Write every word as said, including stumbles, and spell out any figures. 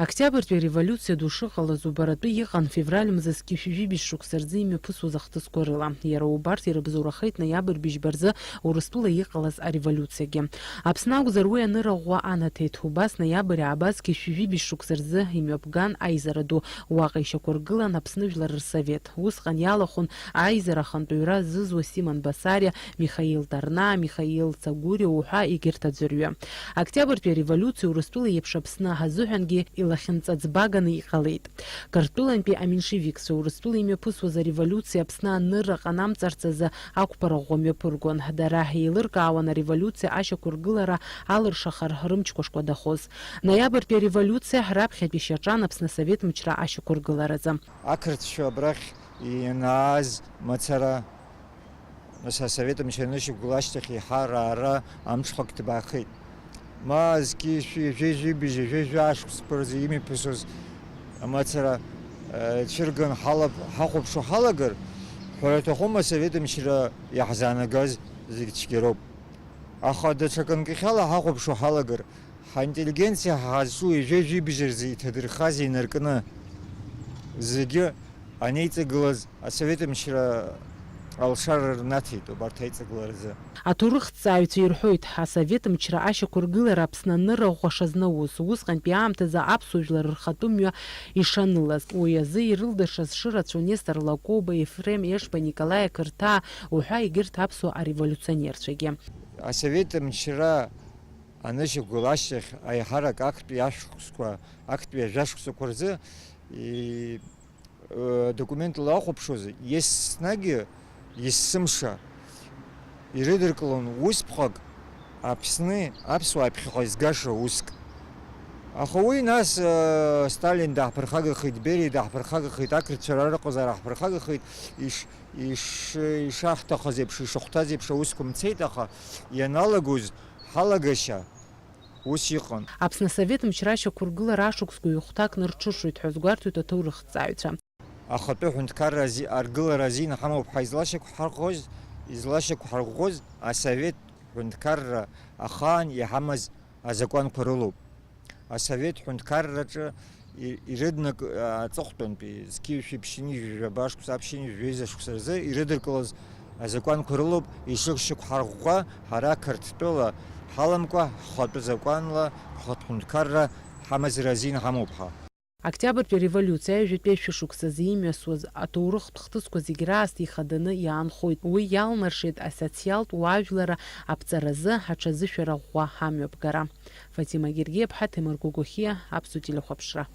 Октиабртәи ареволиуциа ду шыҟалаз убаратәы иҟан февраль мза зқьи жәшәи жәибжь шықәса рзы имҩаԥысуаз ахҭысқәа рыла. Иара убарҭ ирыбзоурахеит ноиабр быжьба рзы Урыстәыла иҟалаз ареволиуциагьы. Аԥсны акәзар уи анырра ӷәӷәа анаҭеит. Убас ноиабр ааба зқьи жәшәи жәибжь шықәса рзы имҩаԥган аизара ду. Уаҟа ишьақәыргылан Аԥсны Жәлар Рсовет. Усҟан иалахәын аизара ахантәаҩра зызуа Симон Басариа, Михаил Тарнаа, Михаил Цагуриа уҳәа егьырҭ аӡәырҩы. Октиабртәи ареволиуциа Урыстәыла еиԥш Аԥсны азыҳәангьы илахьынҵаӡбаганы иҟалеит. Қырҭтәылантәи аменшевикцәа Урыстәыла имҩаԥысуаз ареволиуциа Аԥсны анырра ҟанамҵарц азы ақәԥара ӷәӷәа мҩаԥыргон. Дара еилыркаауан ареволиуциа ашьақәыргылара алыршахар рымчқәа шкәадахоз. Ноиабртәи ареволиуциа раԥхьатәи шьаҿан Аԥсны Асовет мчра ашьақәыргыларазы. Ақырҭцәа абрахь ианааз мацара, нас Асовет мчра анышьақәгыла ашьҭахь еиҳа раара амҽхак ҭбаахеит. Ма зқьи жәшәи жәибжь, жәа-, жәа-, ашықәсқәа рзы имҩаԥысуаз амацара, э, цәырган ҳалап, ҳахәаԥшуа ҳалагар, ҳәара аҭахума, Асовет мчра иаҳзаанагаз зегь цәгьароуп. Аха даҽа канкахьала ҳахәаԥшуа ҳалагар, ҳинтеллигенциа ҳазҿу ҩажәи жәибжь рзы иҭадырхаз инаркны, зегьы анеиҵагылаз асовет мчра алшара рнаҭеит убарҭ аиҵагыларазы. Аҭоурыхҭҵааҩцәа ирҳәоит, асовет мчра ашьақәыргылара Аԥсны анырра ӷәӷәа шазнаус, усҟантәи аамҭазы аԥсуа жәлар рхатәы мҩа ишанылаз. Уи азы ирылдыршаз шырацәоу Нестор Лакоба, Ефрем Ешба, Николаи Ақырҭаа уҳәа егьырҭ аԥсуа ареволиуционерцәагьы. Асовет мчра анышьақәгыла ашьҭахь аиҳарак актәи ашықәсқәа, актәи ажәашықәсақәа рзы и-, э, документла ахәаԥшуазы, еснагь есымша ирыдыркылон усԥҟак Аԥсны аԥсуаа ԥхьаҟа изгаша уск. Аха уи нас, э, Сталин даҳԥырхагахеит, Бериа даҳԥырхагахеит, ақырҭцәа рарыҟазаара ҳԥырхагахеит, иш-, иш-, ишаҳҭахыз еиԥш, ишахәҭаз еиԥш аусқәа мцеит, аха ианалагоз ҳалагашьа ус иҟан. Аԥсны асовет мчра ашьақәыргылара ашықәсқәа ҩ-хәҭак нырҽыҽуеит ҳәа азгәарҭоит аҭоурыхҭҵааҩцәа. Ахатәы ҳәынҭқарра ази-, аргылара азин ҳамоуп ҳәа излашьақәҳарӷәӷәоз, излашьақәҳарӷәӷәоз асовет ҳәынҭқарра ахаан иҳамаз азакәанқәа рылоуп. Асовет ҳәынҭқарраҿы и-, ирыднак-, аҵыхәтәантәи зқьи жәшәи ԥшьынҩажәи жәаба шықәса, ԥшьынҩажәи жәеиза шықәса рзы ирыдыркылаз азакәанқәа рылоуп ишышьақәҳарӷәӷәа ҳара Қырҭтәыла ҳаламкәа ҳхатәы закәанла ҳхатә ҳәынҭқарра ҳамазара азин ҳамоуп ҳәа. Октиабртәи ареволиуциа ҩажәатәи ашәышықәсазы имҩасуаз аҭоурыхтә хҭысқәа зегь раасҭа ихаданы иаанхоит. Уи иалнаршеит асоциалтә уаажәлара аԥҵаразы аҽазышәара ӷәӷәа амҩаԥгара. Фатима Гергиаԥҳа, Ҭемыр Гогохиа, Аԥсуа телехәаԥшра.